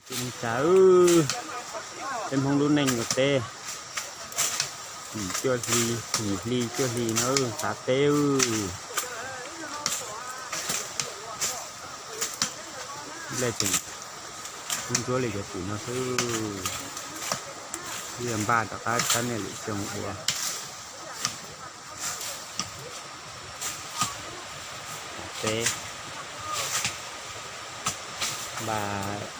Tsa, peb Hmoob lub neej ua teb, yim cuaj hli, yim hli cuaj hli no tav teb. Nplej tseem kub ntsuab li cov tim no xwb. Yog npaj rov qab tshab niaj lwm xyoo ua. Teb npaj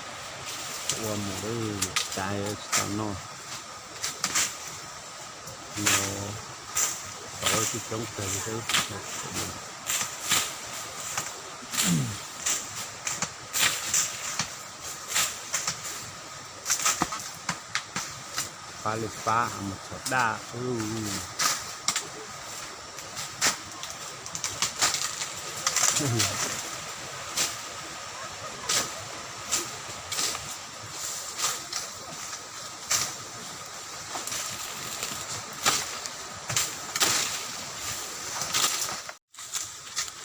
ua mus lawm, tsav tsis tau noj. No, tau tib coob kawg li xwb. Pab li pab mus txhom daj.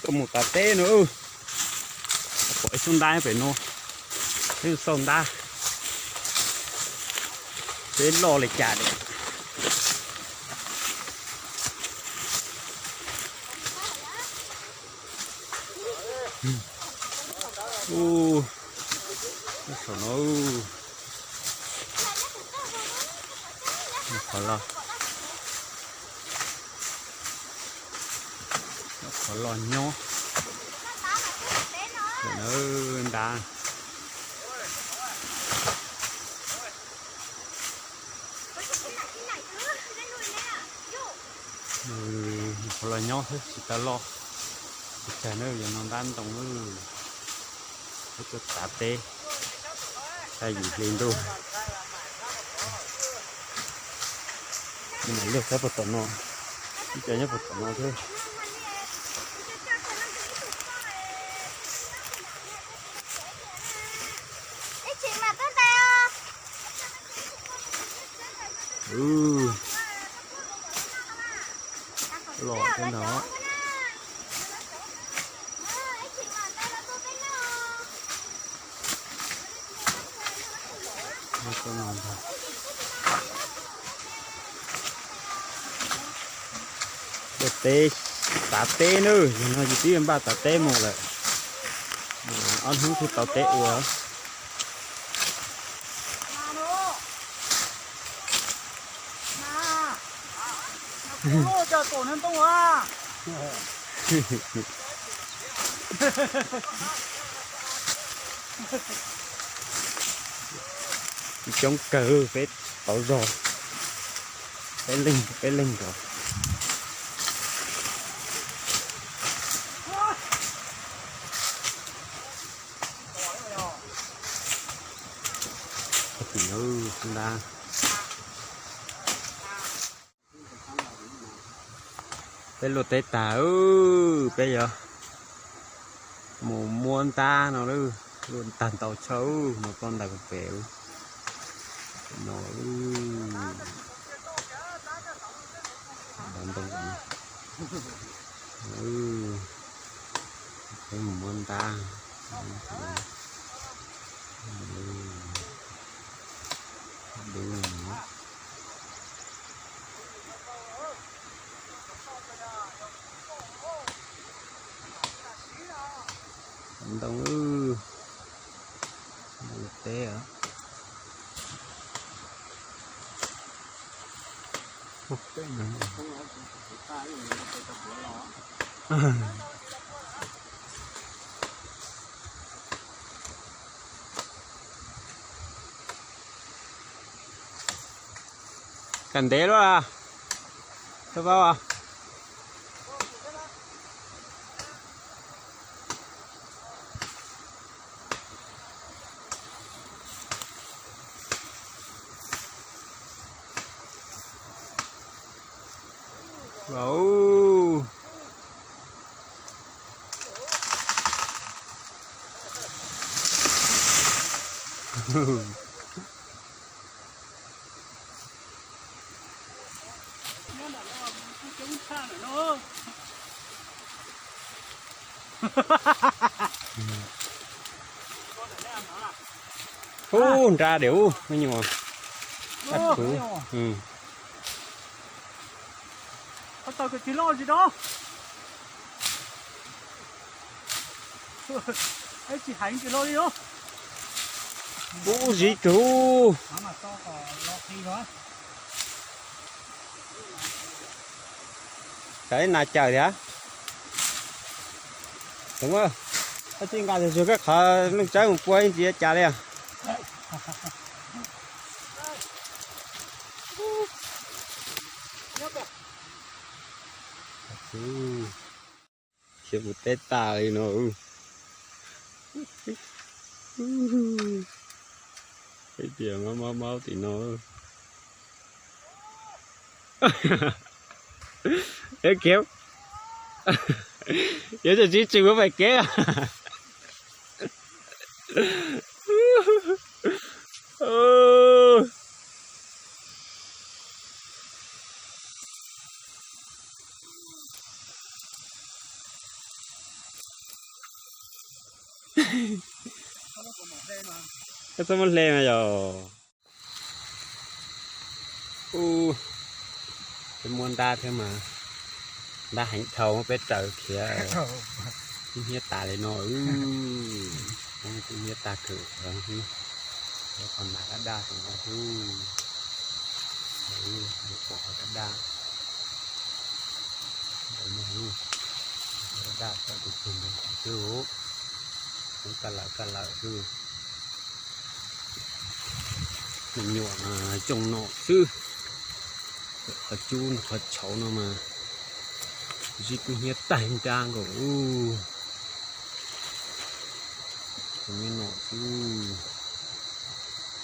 Tuaj mus tav teb no, pom ib xub ntab pem no, peb xauj ntab, peb loj li cas li. Ub, saum no, qhov los, qhov los nyob, ntab. Qhov los nyob xwb tsis tau loj. Ua cas na, yuav no ntab ntoo, peb tuaj tav teb, tag yim hli ntuj. Luag saib puas tom no, ib co nyob puas tom no thiab. Los thiab no. Ua teb, tav teb na, yog no yus twb npaj tav teb mus lawm, ob hnub thiaj tau teb ua. Coob kawg, peb tau zog, peb leeg, peb leeg nkaus. Tim no ntab. Peb luaj teb tag, peb yuav mus muab ntab no lawm. Luaj tag ntau chaw no, ploj ntawm pem no. Ntoo, peb mus muab ntab. Ntoo, ntoo teb os. Kawm ntev luaj, thawj paub. Wow. Ub, nra diam ub, me nyuam. Ab, tsuv. Ub, ziv kawg. Tsam ib nas cawm thiab. Tsis nqa tus tsug kab qhov neej tsawb mus pua ib ntsis cas li. Khiav mus teb tas li no. Ib tias maub maub maub tim no. Khiav, yuav tsum tsiv tswm ua pem kev. Koj txhob muab hle mas yog. Ub, peb muab nrab thiab mas, nrab heev dhau, peb raws khiav. Kub hnyiab tas li no, kub hnyiab tag kawg. Qhov nas daj daj tus no xwb, qhov daj daj, daj daj txog tus tug ntawd xwb, kub kaj lawm kaj lawm xwb. Me nyuam zoo no xwb, qhov cub qhov tshauv no mas zib kub hnyiab tag nrab nkaus. Me nyuam no xwb.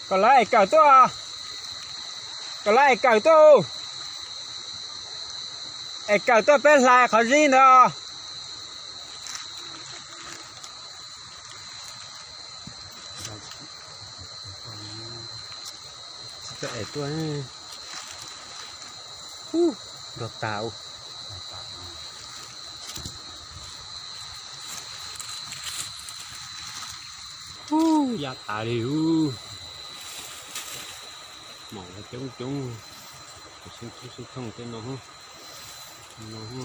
Kom lawv es kawm tuaj, kom lawv es kawm tuaj, es kawm tuaj peb hlais qhov zib ntawd. Tsis tau es tuaj. Ub, nrog tas ub. Ub, ya tas li ub. Mom coob coob, sib thooj tej no, no.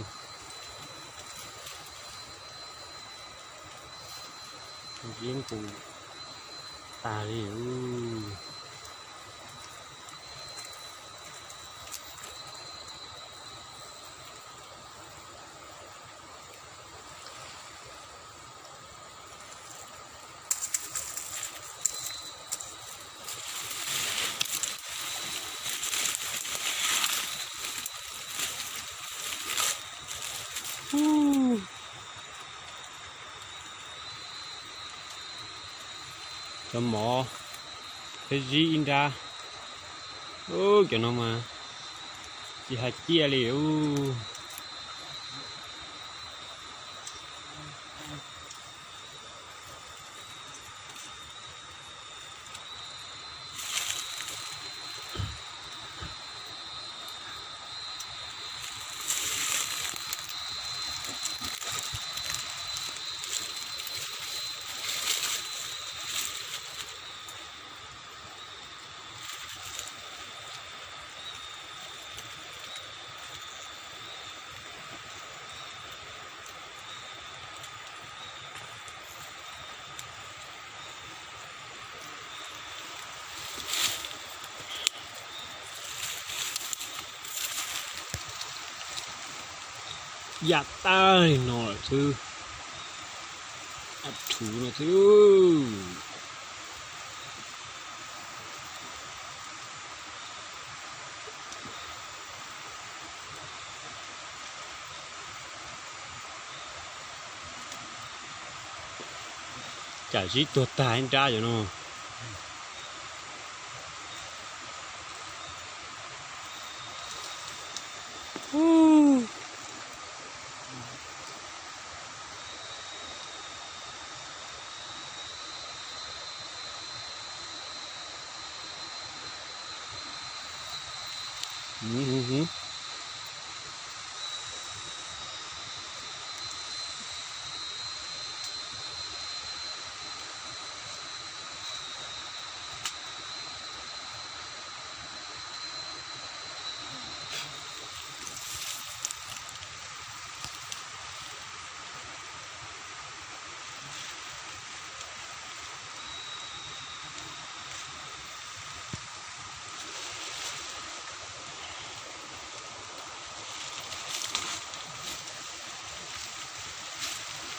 Zib nqus tag li. Cov mov thiab zib ib nrab. Ub, cov no mas tsis hais ciaj li ub. Yam tag li no lawm xwb. Ab, rhuv no xwb. Tsam zib tuag tag ib nrab cov no.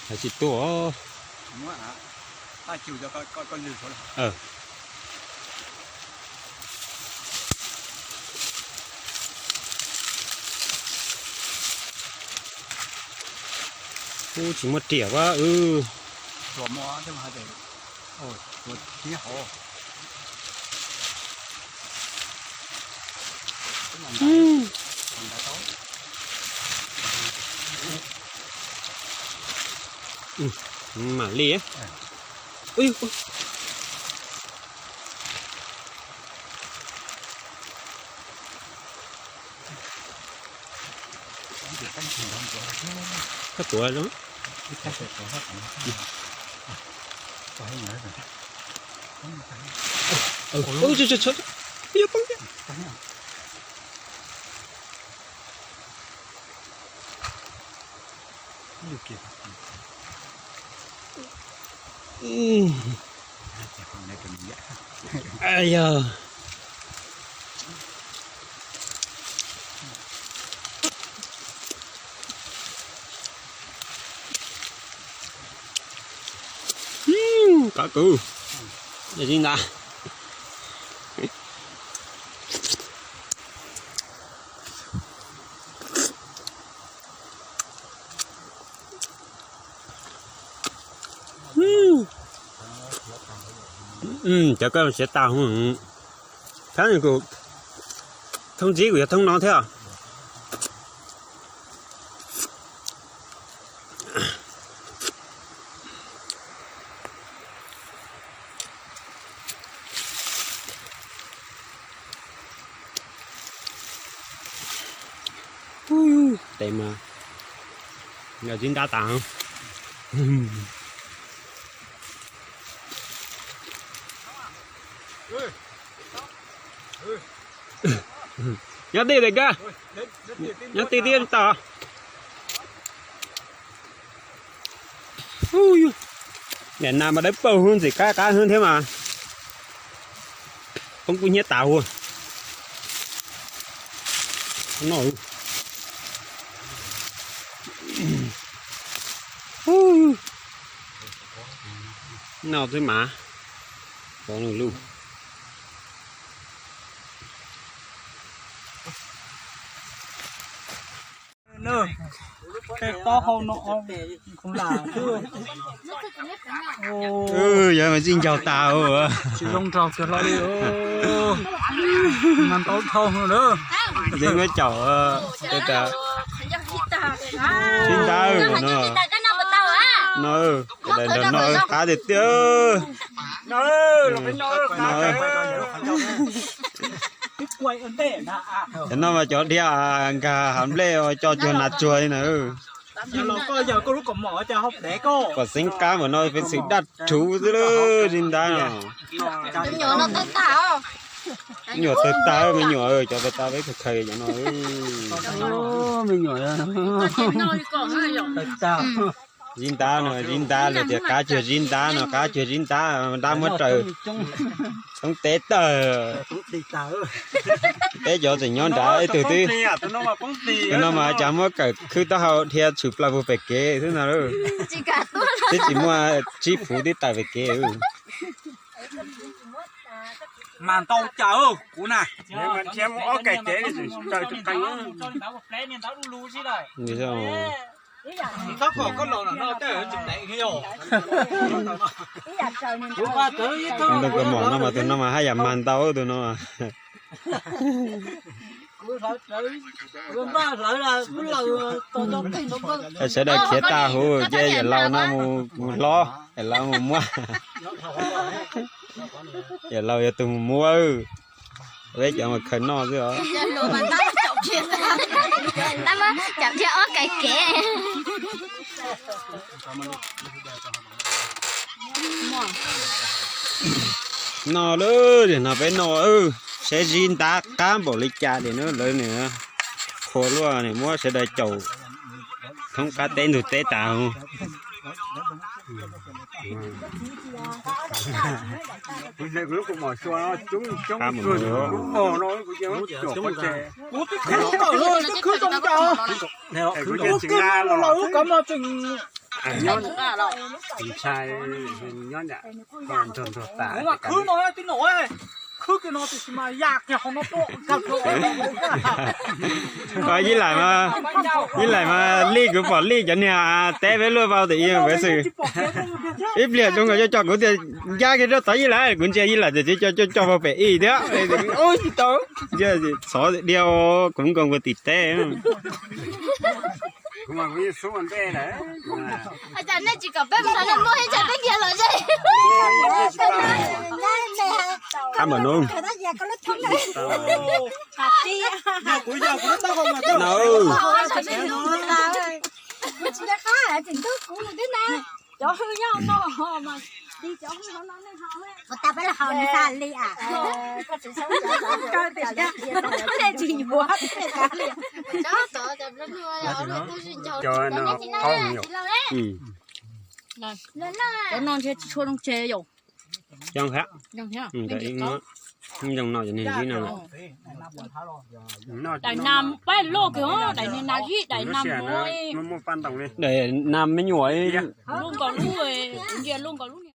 Hais tsis tuaj. Ub, tsis muaj riam a. Mam li. Koj tuav zoo. Yog. Kov kws. Yog tsis ntag. Cov koj siav tas hu. Thab kuv thoob ntsib kuv yog thoob no thiab. Tes mas yog tsis ntab tas. Nyob tij tes koj, nyob tij tib tod. Niam nas mas dawb paug hu ntxim qab qab hwv thiab mas. Poob kub hnyiab tas hu. No twb mas pov nws lug. Tej taub hau no, yog mas zij ncaug tas. Tsis zoo nraug kiag hlo li. Mas ntau dhau lawm. Ntev muab caum, sib ntab no. No, nrog no qab tiag tiag. Cov no mas cov dhia nkag hav nplej co cuag nas tsuag li na. Kom xeeb qab npaum no peb xwm daj rhuv xwb lawm, zij ntab no. Me nyuam tawg tag, me nyuam, cov tawg tag peb khaws khaws cov no. Me nyuam tawg tag. Zij ntab no, zij ntab lawm tias qab cuag zij ntab no, qab cuag zij ntab, ntab muab raws. Toob teb tawg. Peb cov tseem nyob nrad ib tug twb, tus no mas cas muab kawm khwb taub hau dhia tshwm plaws puag pem kev xwb no. Twb tsis muaj tsib puv twb tawm pem kev. Mas ntau cas kuv na. Tus mom no mas tus no mas haj yam mag ntau tus no. Sawv daws khiav tag huv ces yawm laus no mus hlob, yawm laus mus muab. Yawm laus yog tus mus muab. Peb cov mus khaws noj xwb os. Tab muab cov dhia ob kais kev. No lawm, no peb no, saib zij ntab qab npaum li cas li na lawv nws. Qhuas luaj nws muab sawv daws caum thoob qab teb ntug teb tas. Nyob ntshai, nyob nram nrog nrog tas. Khwb no, khwb kiag no tiam sis mas ya kiag hauv no tuaj. Yib Laim mas, Yib Laim mas Lij, kuv pom Lij cov niag teb peb luaj vau tias ib xwb. Ib pliag zoo nkaus coj coj kuv tias ya kiag rau tod Yib Laim, kuv ntsia Yib Laim tias tsis coj coj coj vau pem ib thiab. Ua tsis tau, ntsia xov dhia kuv nkoos kuv tim teb. Cas nej tsis kom peb mus, nej muaj ib tsam peb dhia los ze. Qab npaum no. Ua tas peb los haus nws xa li a. Tsis yuav. Cov no qhaub nyuam. Cov no ntshe tsis tshua zoo tseg yom. Zoo thiab. Zoo thiab. Zoo no, zoo no. Daim nas pab loj kawg, daim nas zib, daim nas muaj, daim nas me nyuam, loj nkaus lub, ntsia loj nkaus lub.